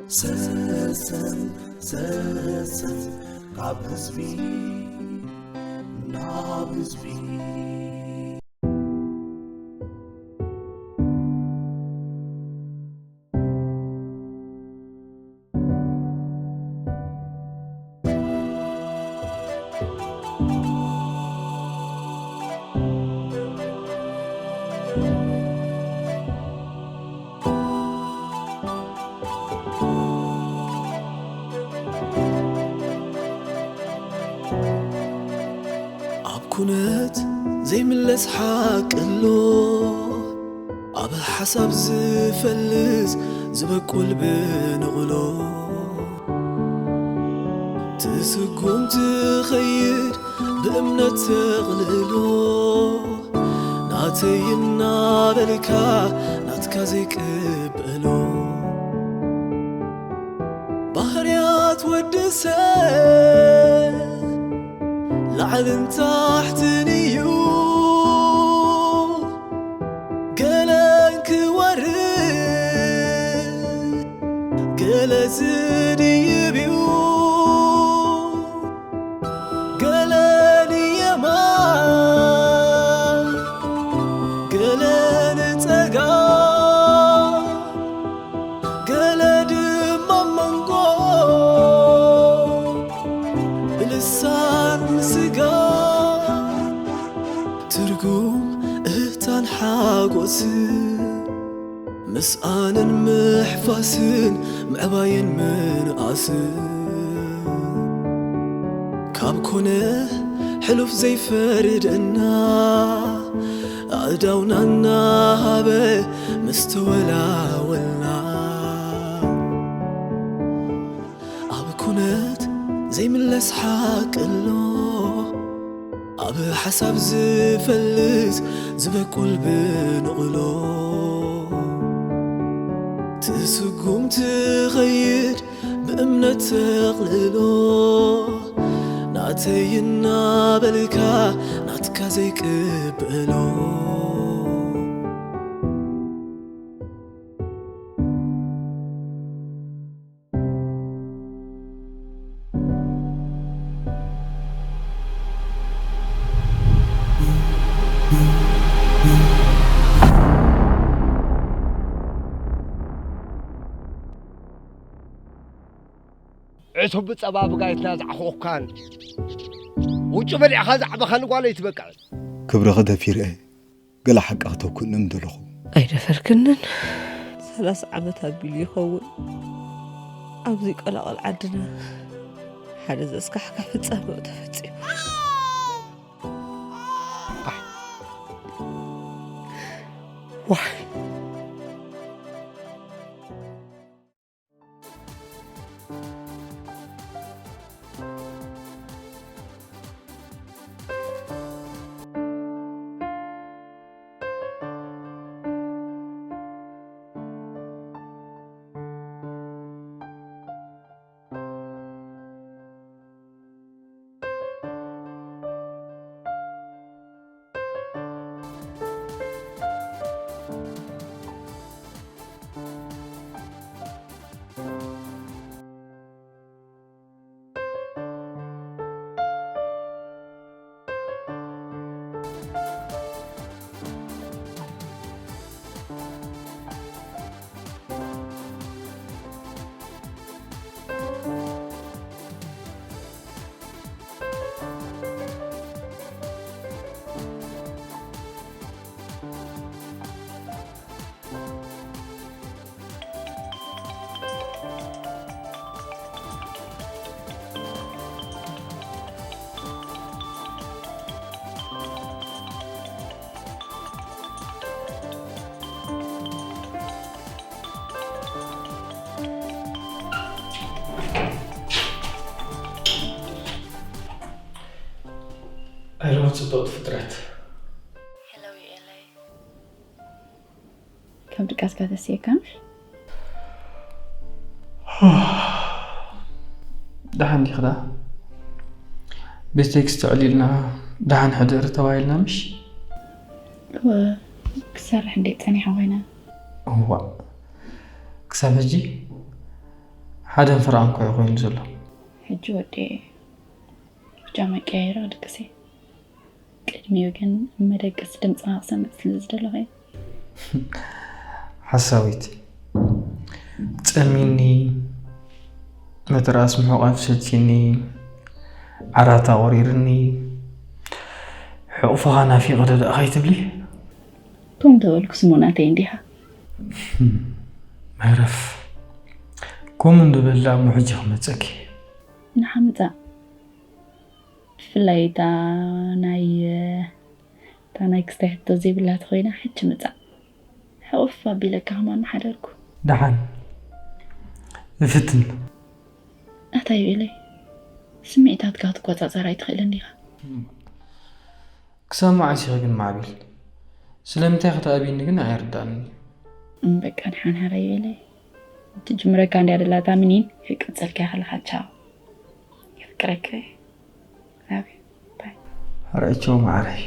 ሰሰን ሰሰን ካብ ህዝቢ ናብ ህዝቢ። ኣብ ኩነት ዘይምለስ ሓቂ ኣሎ፣ ኣብ ሓሳብ ዝፈልስ ዝበቁል ብንቕሎ። ትስጉም ትኸይድ ብእምነት ተቕልሎ፣ ናተይ እናበልካ ናትካ ዘይቅበሎ። ባህርያት ወዲ ሰብ ላዕልን ታሕትን እዩ፣ ገለን ክወርድ ገለ ዝድይብ እዩ። ገለ ንየማን፣ ገለ ንጸጋም፣ ገለ ድማ መንጎ ብልሳን ስጋ። ትርጉም እህታን ሓጎስን ምስኣንን ምሕፋስን ምዕባይን ምንኣስን ካብ ኮነ ሕሉፍ ዘይፈርደና ኣእዳውና እናሃበ ምስ ተወላወልና ኣብ ኩነት ዘይምለስ ሓቂ ኣሎ። ኣብ ሓሳብ ዝፈልስ ዝበቁል ብንቕሎ ትስጉም ትኸይድ ብእምነት ተቕልሎ ናተይ እናበልካ ናትካ ዘይቅበሎ። ዕቱብ ጸባ ብጋይትና ዝዓኾኽካን ውጩ በሊዕኻ ዝዓበኻኒ ጓል ኣይትበቅዕን። ክብርኺ ደፊረ ገለ ሓቂ ክተኩኒ ምደለኹ። ኣይደፈርክንን። ሰላሳ ዓመት ኣቢሉ ይኸውን ኣብዚ ቆላቕል ዓድና ሓደ ዘስካሕክሕ ፍጻመ ተፈጺሙ። ዋይ። ሄሎ ጽብቕቲ ፍጥረት። ሄሎ ዩኤለይ። ካብ ድቃስካ ተስየካ ምሽ? ደሓን ዲኽዳ? ቤት ቴክስት ተዕሊልና ደሓን ሕድር ተባሂልና ምሽ? እወ፣ ክሰርሕ እንዴ ጸኒሐ ኮይነ። እዋ፣ ክሳብ ሕጂ ሓደን ፍርቓን እኮ እዩ ኮይኑ ዘሎ። ሕጂ ወዲ ብጃማ ቀያይረ ክድቅስ እየ። ቅድሚኡ ግን መደቀሲ ድምፅኻ ክሰምዕ ስለ ዝደለኹ እየ። ሓሳዊት ጸሚኒ፣ መትርኣስ ምሑቓፍ ሰልችኒ፣ ዓራት ኣቑሪርኒ፣ ሕቑፍኻ ናፊቐ ደኣ ከይትብሊ። ከምኡ ተበልኩ ስሙ ናተይ እንዲኻ። መረፍ ከምኡ እንድበላ እሞ ሕጂ ክመጸኪ። ንሓ ምጻእ። ብፍላይ እታ ናይ እታ ናይ ክስታይ ሕቶ ዘይብላ ተኾይና ሕጂ ምጻእ። ሕቑፍ ኣቢለካ ከማን ምሓደርኩ። ደሓን እፍትን። ኣታ ዮኤለይ፣ ስምዒታትካ ክትቆጻጸር ኣይትኽእልን ዲኻ? ክሳብ መዓስ ኢኺ ግን ማዕቢል? ስለምንታይ ክትኣብይኒ ግን ኣይርዳእንን እዩ። እም፣ በቃ ደሓን ሓራ ዮኤለይ። ትጅምረካ እንድያ ደላ እታ ምኒን፣ ክትቅጽልካ ከለኻ ቻው። የፍቅረካ እየ። ላቭ ዩ። ባይ። ርዕቸው ማዕረይ።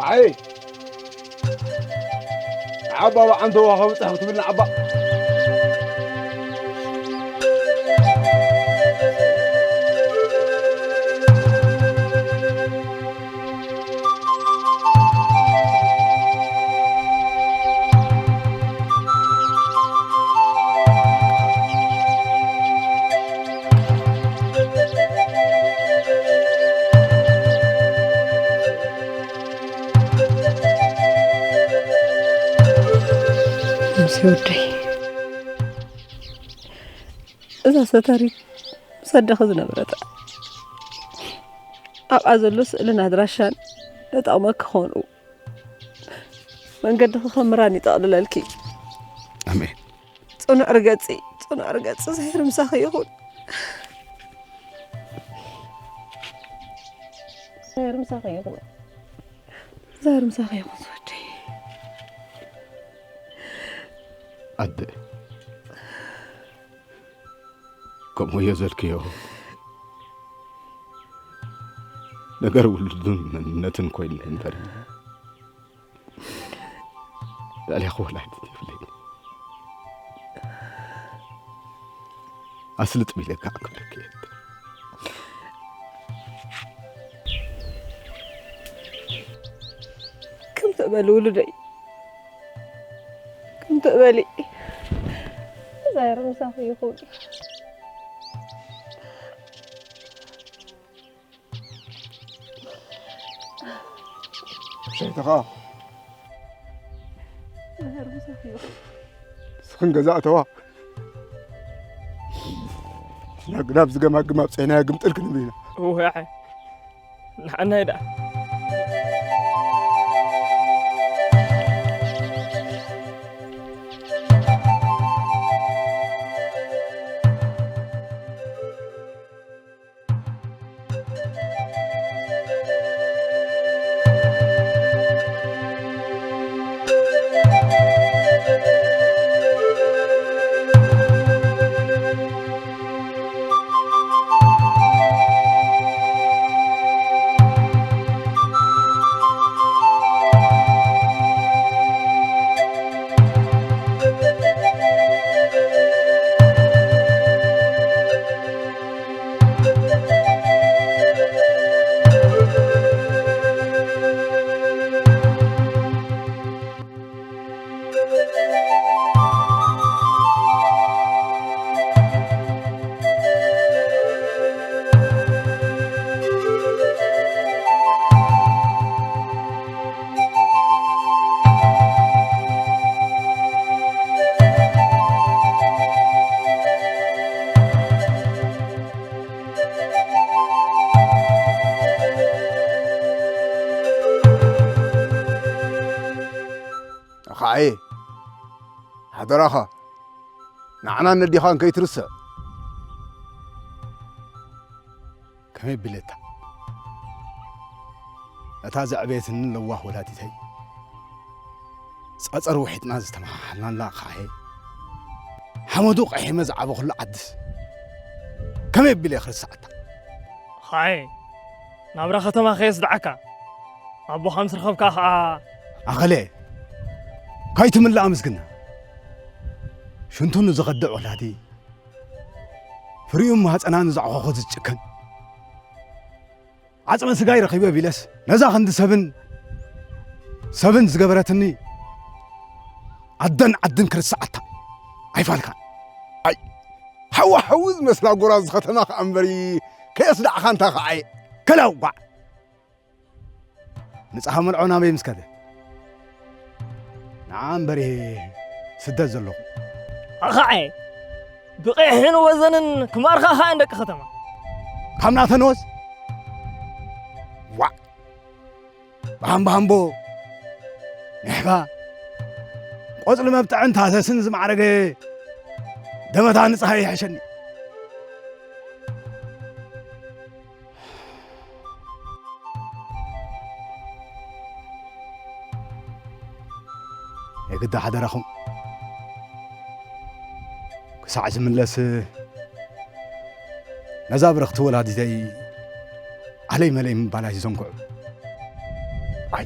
ዓይ ዓባ በዓንተዋ ከብፅሕ ክትብል ንዓባ ሙሴ ወደይ፣ እዛ ሰታሪት ምስ ኣደኺ ዝነበረት ኣብኣ ዘሎ ስእልን ኣድራሻን ተጠቕመኪ ክኾኑ መንገድኺ ከም ምራን ይጠቕልለልኪ። ኣሜን። ጽኑዕ ርገጺ፣ ጽኑዕ ርገጺ። እግዚኣብሔር ምሳኺ ይኹን። እግዚኣብሔር ምሳኺ ይኹን። እግዚኣብሔር ምሳኺ ይኹን ዝወደይ። ኣደ፣ ከምኡ እዮ ዘልክዮ። ነገር ውሉድን መንነትን ኮይኑ እምበር፣ ላዕሌኺ ወላዲት የብለይን። ኣስልጥ ቢለ ከዓ ክብለኪ እየ። ከምቲ እበሊ ውሉደይ፣ ከምቲ እበሊ። እግዚኣብሔር ምሳኺ ይኹን። ሸይትኻ እግዚኣብሔር ምሳኺ ይኹን። ንስኽን ገዛ እተዋ። ናብ ዝገማግም ኣብ ጸይናያ ግምጥል ክንብል ኢና። እወ፣ ንዓናይ ደኣ። ኣየ፣ ሓደራኻ፣ ንዓና ነዲኻን ከይትርስዕ። ከመይ ቢለታ እታ ዘዕበየትኒ ለዋህ ወላዲተይ፣ ጸጸር ውሒጥና ዝተመሓሓልናላ ኸዓየ፣ ሓመዱ ቀሒመ ዝዓበኹሉ ዓድስ ከመይ ቢለ ክርስዓታ? ኸዓየ፣ ናብራ ከተማ ከየስድዓካ፣ ኣቦኻ ምስ ረኸብካ ኸዓ። ኣኸለ፣ ካይትምላእ ምስግና። ሽንቱ ንዝኸድዕ ወላዲ፣ ፍሪኡ ማህጸና ንዘዕኾኾ ዝጭከን፣ ዓጽመ ስጋይ ረኺበ ቢለስ፣ ነዛ ክንዲ ሰብን፣ ሰብን ዝገበረትኒ ኣደን ዓድን ክርስዓታ ኣይፋልካን። ኣይ፣ ሓዊ ሓዊ ዝመስላ ጎራዝ ከተማ ከኣ እምበሪ፣ ከየስዳዕኻ እንታ ከዓየ። ከላው ጓዕ! ንጽሃ መልዖ ናበይ ምስ ከደ? ንዓ እምበሪ ስደት ዘለኹ። ኣኸዐ፣ ብቐይሕን ወዘንን ክማርኻ ኸኣ ደቂ ከተማ። ካብ ናተን ወዝ? ዋዕ! ብሃምቦ ሃምቦ፣ ንሕባ፣ ቆጽሊ መብጥዕን ታሰስን ዝማዕረገ ደመታ ንጽሃ ይሕሸኒ። የግዳ ሓደራኹም ክሳዕ ዝምለስ ነዛ ብርኽቲ ወላዲተይ ዓለይ መለይ ምባል ኣይትዘንግዑ። ኣይ፣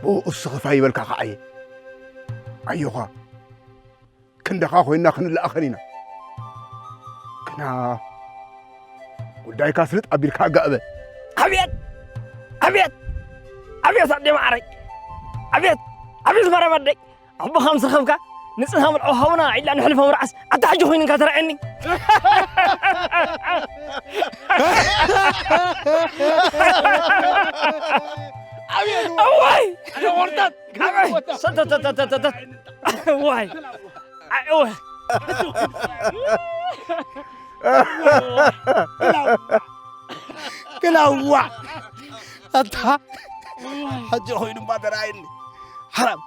ብኡ እሱ ኸፋ ይበልካ ኸዓየ። ኣዮኻ፣ ክንድኻ ኮይንና ክንለኣኸን ኢና። ግና ጉዳይካ ስልጥ ኣቢልካ ኣጋእበ። ኣቤት! ኣቤት! ኣቤት ኣደ ማዓረይ! ኣቤት! ኣቤት ማርያም ኣደይ! ኣቦኻ ምስ ረኸብካ ንጽህና ምልዖ ሃውና ኢላ ንሕልፎ ምርዓስ ኣታ ሕጂ ኮይንካ ትረኣየኒ። ኣቤት! እዋይ! ኣቤት! ሰተተተተተተ! እዋይ! ኣይ፣ እዋይ! ክላዋ! ኣታ! ሕጂ ኮይኑ እባ ተረኣየኒ። ሓራም!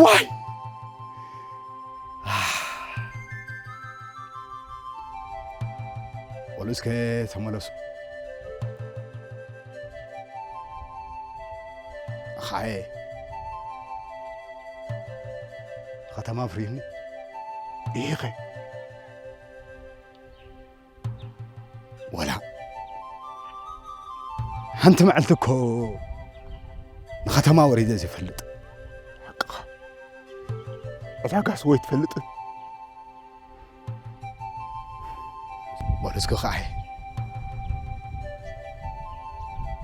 ዋይ! በሉ እስከ ተመለሱ። ኣኻየ! ከተማ ፍሪህኒ። ኢኸ! ወላ ሓንቲ መዓልቲ እኮ ንኸተማ ወሪደ ዘይፈልጥ። ሓቅኻ። ዕዳጋስ ወይ ትፈልጥ? በሉ እስኪ ከዓይ።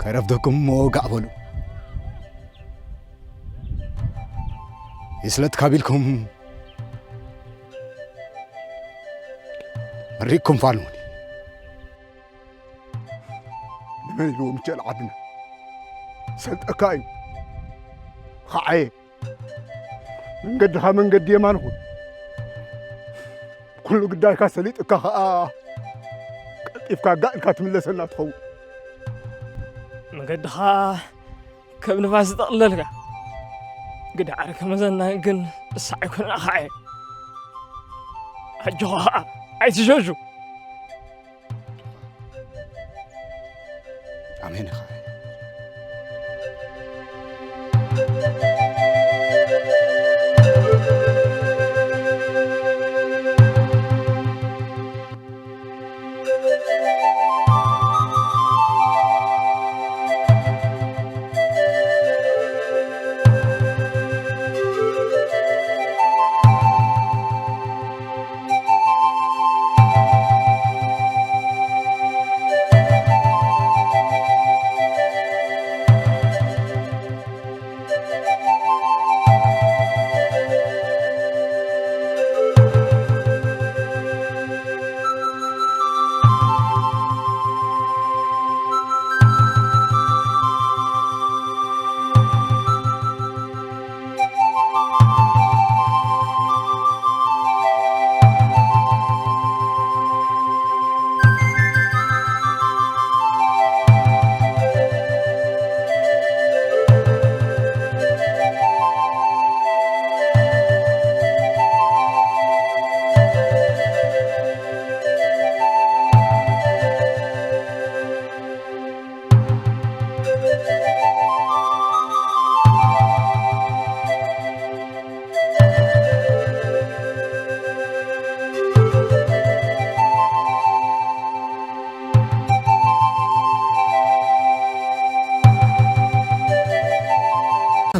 ከይረፍደኩም እሞ ጋዕ በሉ። ይስለጥ ካብ ኢልኩም መሪቅኩም ፋኑኒ። ንመን ኢልዎ ምቸል ዓድና? ሰልጠካ እዩ። ኸዓየ። መንገድኻ መንገዲ የማን ኹን። ኩሉ ግዳይካ ሰሊጥካ ኸዓ ቀልጢፍካ ጋእ ኢልካ ትምለሰና ትኸውን። መገድኻ ከም ንፋስ ዝጠቕለልካ። ግዳዕሪ ከመዘና ግን እሳ ኣይኮነን ኣኻዕየ። ኣጆኻ ኸዓ ኣይትሸሹ። ኣሜን ኢኻ።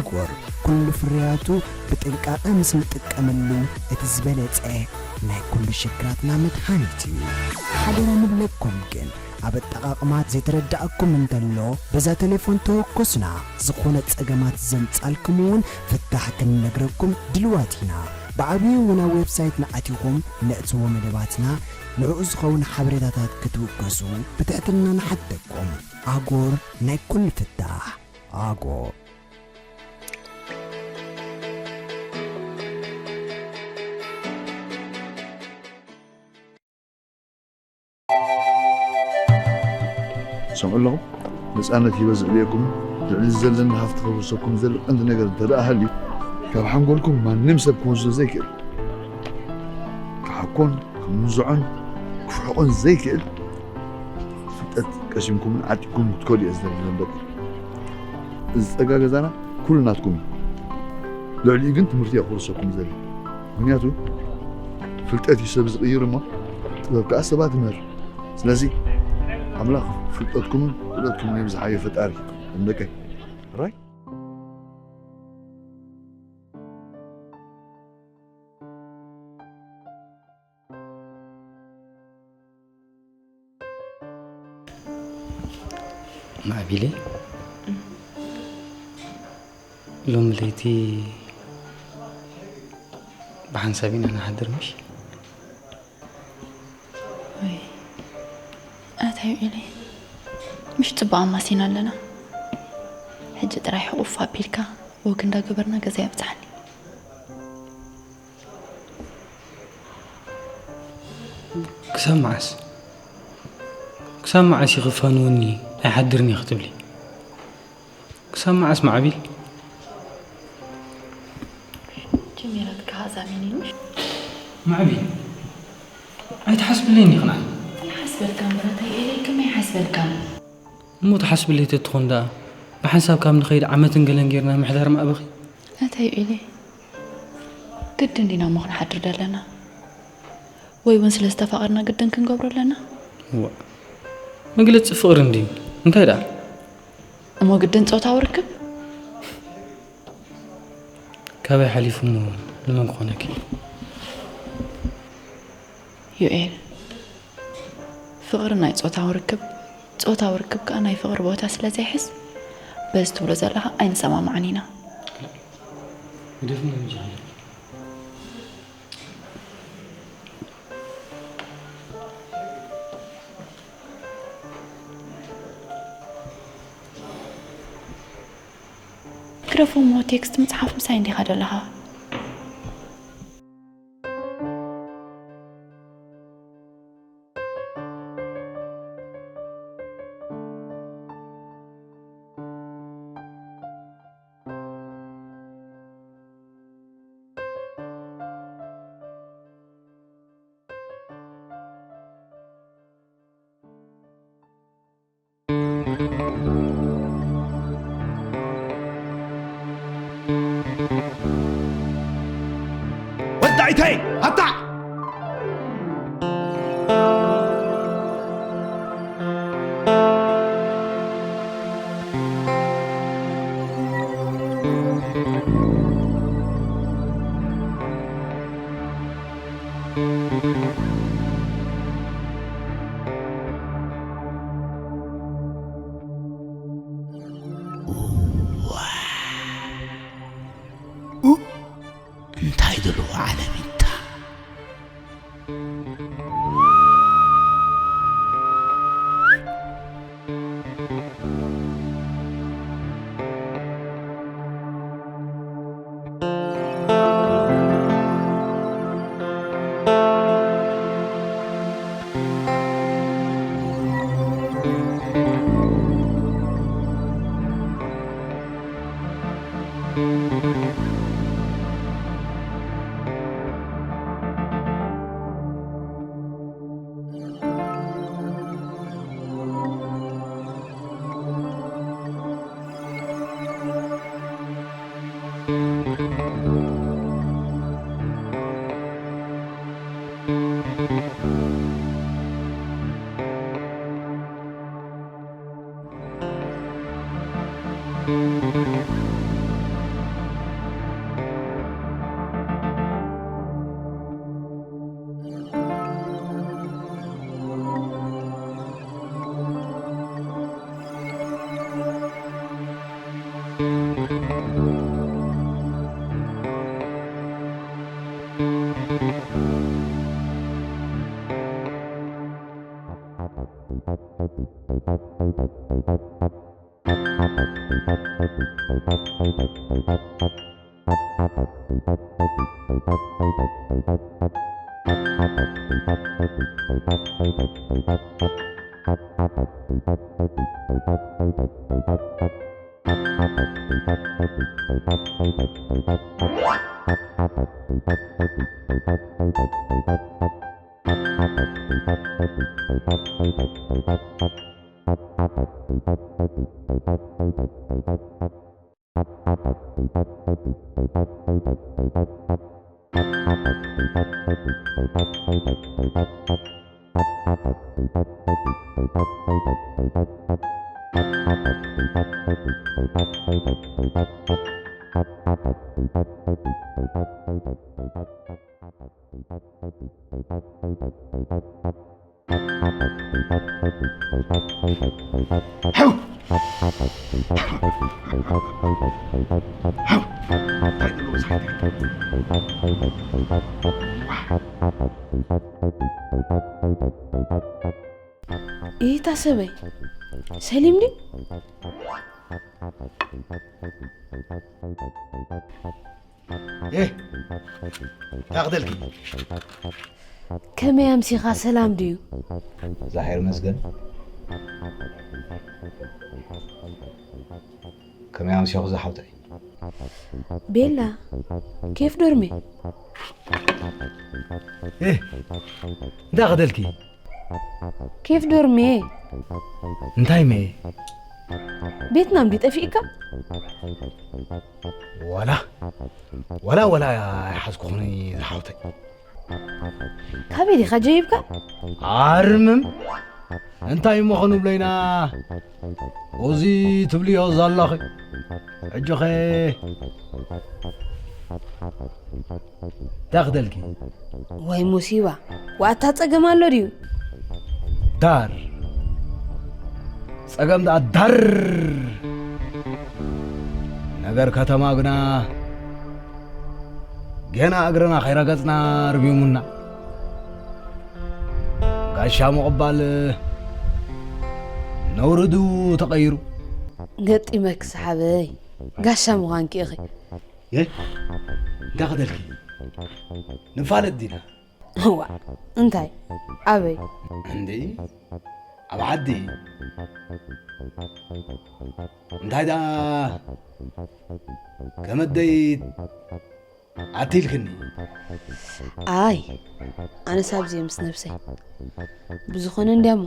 ሽኮር ኩሉ ፍርያቱ ብጥንቃቐ ምስ ንጥቀመሉ እቲ ዝበለጸ ናይ ኩሉ ሽግራትና መድሃኒት እዩ። ሓደራ ንብለኩም ግን ኣብ ኣጠቓቕማ ዘይተረዳእኩም እንተሎ በዛ ቴሌፎን ተወከሱና። ዝኾነ ጸገማት ዘምጻልኩም እውን ፍታሕ ክንነግረኩም ድልዋት ኢና። ብዓብዩ እውን ኣብ ዌብሳይትና ኣቲኹም ነእትዎ መደባትና ንዕኡ ዝኸውን ሓበሬታታት ክትውከሱ ብትሕትና ንሓተኩም። ኣጎር ናይ ኩሉ ፍታሕ። ኣጎር። ሰምዑ ኣለኹም። ነፃነት ይበዝሕ ድየኩም? ልዕሊ እዚ ዘለና ሃፍቲ ከውርሰኩም ዘሎ ቀንዲ ነገር እንተ ደኣ ሃልዩ፣ ካብ ሓንጎልኩም ማንም ሰብ ክወስዶ ዘይክእል፣ ክሓኮን፣ ክምንዝዖን፣ ክፍሕቖን ዘይክእል ፍልጠት ቀሲምኩምን ዓጢቅኩምን ክትከዱ እየ ዝደሊ። ዘንበቂ፣ እዚ ጸጋ ገዛና ኩሉ ናትኩም እዩ። ልዕሊኡ ግን ትምህርቲ እየ ክውርሰኩም ዝደሊ። ምክንያቱ ፍልጠት እዩ ሰብ ዝቕይር እሞ፣ ጥበብ ከኣ ሰባት ይምህር። ስለዚ ኣምላኽ ፍልጠትኩምን ክእለትኩምን የብዝሓዮ ፈጣሪ። ዘንበቀይ። ራይ። ማዕቢለይ፣ ሎሚ ለይቲ ብሓንሳብ ኢና ንሓድር፣ ምሽ? ወይ ኣታ ዩኤለይ፣ ምሽ ጽቡቕ ኣማሲና ኣለና። ሕጂ ጥራይ ሕቑፍ ኣቢልካ ወግ እንዳገበርና ገዛይ ኣብጽሓኒ። ክሳብ መዓስ? ክሳብ መዓስ ኢኺ ፋንወኒ ኣይሓድርን እየ ክትብሊ? ክሳብ መዓስ ማዕቢል? ጀሚራትካ ኣዛሚኒ ምሽ? ማዕቢል፣ ኣይትሓስብለይን ኢኺ ንዓይ። ኣይሓስበልካን ብረተይ ኤለይ፣ ከመይ ኣይሓስበልካን? እሞ ትሓስብለይ ተትኾን ደኣ ብሓንሳብ ካብ ንኸይድ ዓመትን ገለን ጌርና ምሕዳር ምኣበኺ? ኣታ ዩኤለይ፣ ግድን ዲና እሞ ክንሓድር ደለና? ወይ እውን ስለ ዝተፋቐርና ግድን ክንገብሮ ኣለና? እዋእ፣ መግለጺ ፍቕሪ እንድዩ። እንታይ ደኣ? እሞ ግድን ጾታዊ ርክብ? ካበይ ሓሊፉ እሞ ንመን ክኾነኪ? ዩኤል፣ ፍቕሪ ናይ ጾታዊ ርክብ፣ ጾታዊ ርክብ ከኣ ናይ ፍቕሪ ቦታ ስለ ዘይሕዝ፣ በዚ ትብሎ ዘለኻ ኣይንሰማማዕን ኢና። ግደፍኒ እንጂ ሓለኪ። ግደፎ እሞ ቴክስት ምጽሓፍ ምሳይ እንዲኻ ዘለኻ። ወዲ ኣይታይ ኣታ እንታይ ዘለዎ ዓለም ኢንታ ኢታ ሰበይ ሰሊም ድዩ? እ ታኽደልኪ? ከመይ ኣምሲኻ፣ ሰላም ድዩ? ዛሄር መስገን። ከመይ ኣምሲኹ ዝሓውተይ? ቤላ፣ ኬፍ ዶርሜ? እ እንታይ ኸደልኪ? ኬፍ ዶርሜ? እንታይ መየ? ቤትና ምዲ ጠፊእካ? ዋላ ዋላ ዋላ ኣይሓዝኩኹኒ ዝሓውተይ። ካበይ ዲኻ ጀይብካ? ኣርምም እንታይ እሞ ክንብሎ ኢና? እዚ ትብልዮ ዘለኺ ሕጂኸ እንታይ ክደልኪ? ወይ ሙሲባ፣ ዋእታ ጸገም ኣሎ ድዩ? ዳር ጸገም ደኣ ዳር። ነገር ከተማ ግና ገና እግርና ከይረገጽና ርቢሙና። ጋሻ ምቕባል ነውሪ ድዩ ተቐይሩ? ገጢመኪ ሰሓበይ፣ ጋሻ ምዃንኪ ኢኺ። የ እንታይ ክደልኪ? ንፋለጥ ዲና? እዋ እንታይ ኣበይ? እንዲ ኣብ ዓዲ እንታይ ደኣ ከመደይ ኣትልክኒ? ኣይ ኣነስ ኣብዚየ ምስ ነብሰይ ብዝኾነ እንዲያሞ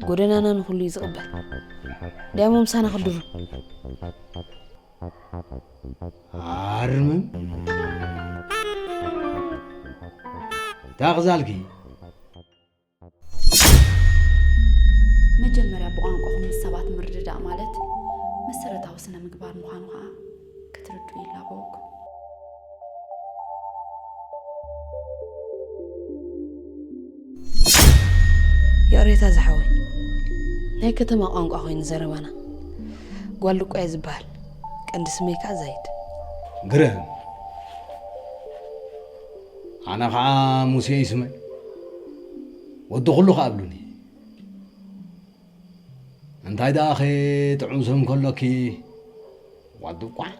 ጎደናና ንኹሉ እዩ ዝቕበል። እንዲያሞ ምሳና ክድሩ ኣርምም ዳኽዛልኪ መጀመርያ ብቋንቋኹም ምስ ሰባት ምርድዳእ ማለት መሰረታዊ ስነ ምግባር ምዃኑ ከዓ ክትርድኡ ይላበወኩም። ይቕሬታ ዝሓወይ፣ ናይ ከተማ ቋንቋ ኮይኑ ዘረባና። ጓል ልቆ እየ ዝበሃል። ቀንዲ ስመይ ከዓ ዛይድ። ግርም ኣነ ከዓ ሙሴ ይስመይ። ወዲ ኩሉ ከዓ ኣብሉኒ። እንታይ ደኣ ኸ ጥዑም ስም ከሎኪ ዋዲ ቋዕ።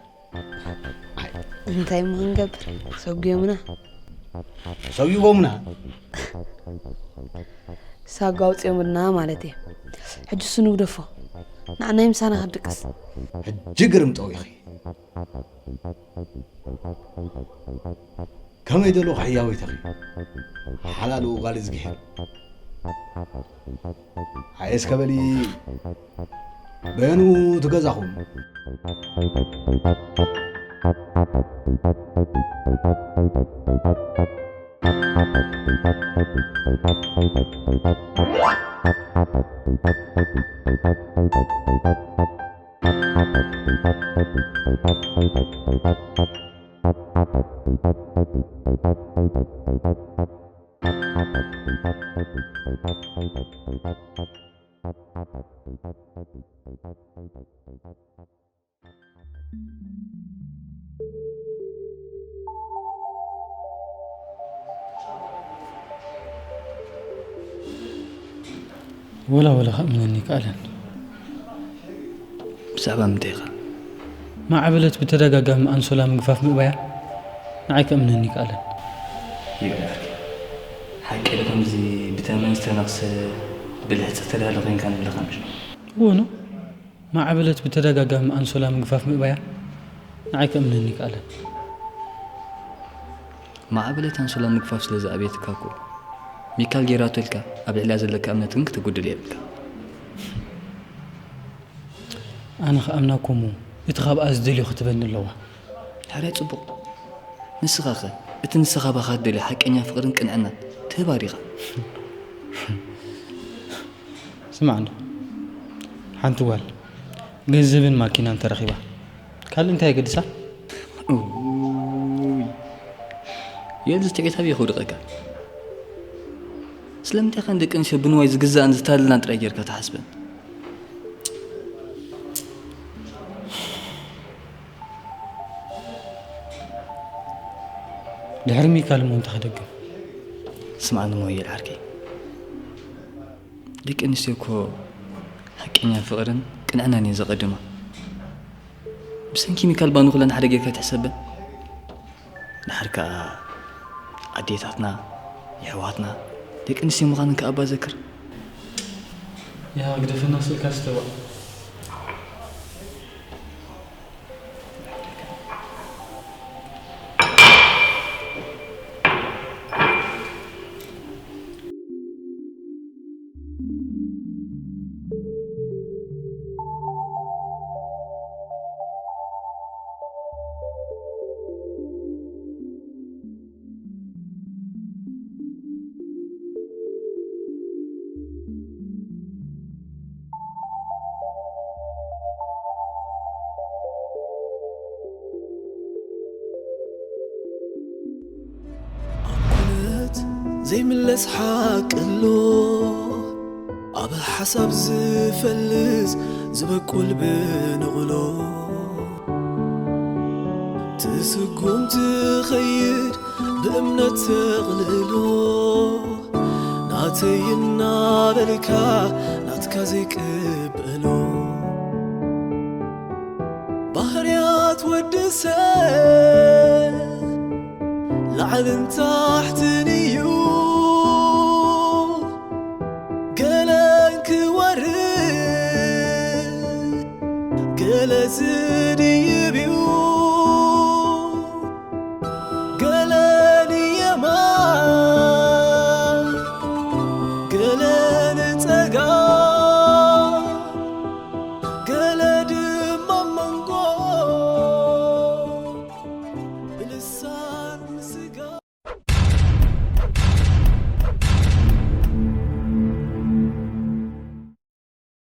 እንታይ እሞ ክንገብር? ሰጒዮምና። ሰጒጎምና። ሳጓ ኣውፅኦምልና ማለት እየ። ሕጂ እሱ ንግደፎ። ንዓናይ ምሳና ክንድቅስ። ሕጂ ግርም ጠዊኺ። ከመይ ደሎ ሕያወይተኺ ሓላሉ ጓል እዝግሄር። ኣየስ ከበሊ በየኑ ትገዛኹም። ወላ ወላ ከእምነኒ ይከኣለን። ብዛዕባ ምንታይ ኢኻ? ማዕበለት ብተደጋጋሚ ኣንሶላ ምግፋፍ ምእባያ ንዓይ ከእምነኒ ይከኣለን። ይብላክ። ሓቂ ዶ ከምዚ ብተመን ዝተነኽሰ ብልሕጺ ተዳሎ ኮይንካ ንብለካ ምሽ? እወ ኖ። ማዕበለት ብተደጋጋሚ ኣንሶላ ምግፋፍ ምእባያ ንዓይ ከእምነኒ ይከኣለን። ማዕበለት ኣንሶላ ምግፋፍ ስለ ዝኣበየትካ እኮ፣ ሚካል ጌራቶ ኢልካ ኣብ ልዕሊያ ዘለካ እምነት ግን ክተጉድል የብልካ። ኣነ ክኣምና እኮ እሞ፣ እቲ ካብኣ ዝደልዮ ክትበኒ ኣለዋ። ሕራይ ጽቡቕ። ንስኻኸ፣ እቲ ንስኻ ባኻ ትደልዮ ሓቀኛ ፍቕርን ቅንዕናን ትህባ ዲኻ? ስማዕ እንዶ፣ ሓንቲ ጓል ገንዘብን ማኪናን ተረኺባ፣ ካልእ እንታይ የገድሳ? ኡይ፣ የዚ ትዕቢት ኣበይ ከውድቐካ? ስለምንታይ ከ ንደቂ ኣንስትዮ ብንዋይ ዝግዛእን ዝታለላን ጥራይ ጌርካ ትሓስበን? ድሕሪ ሚካል እሞ እንታይ ክደግም? ስምዓኒ ሞየል ዓርከይ፣ ደቂ ኣንስትዮ እኮ ሓቀኛ ፍቕርን ቅንዕናን እየን ዘቐድማ። ብሰንኪ ሚካል ባኑ ኩለን ሓደ ጌርካ ኣይትሕሰበን። ድሓር ከኣ ኣዴታትና፣ የሕዋትና፣ ደቂ ኣንስትዮ ምዃነን ከኣ እባ ዘክር። ያ ግደፈና ስእልካ ስተዋ። ኣብ ኩነት ዘይምለስ ሓቂ ኣሎ፣ ኣብ ሓሳብ ዝፈልስ ዝበቁል ብንቕሎ። ትስጉም ትኸይድ ብእምነት ተቕልሎ፣ ናተይ እናበልካ ናትካ ዘይቅበሎ። ባህርያት ወዲ ሰብ ላዕልን ታሕትን እዩ፣ ገለን ክወርድ ገለ ዝድይብ እዩ። ገለ ንየማን፣ ገለ ንጸጋም፣ ገለ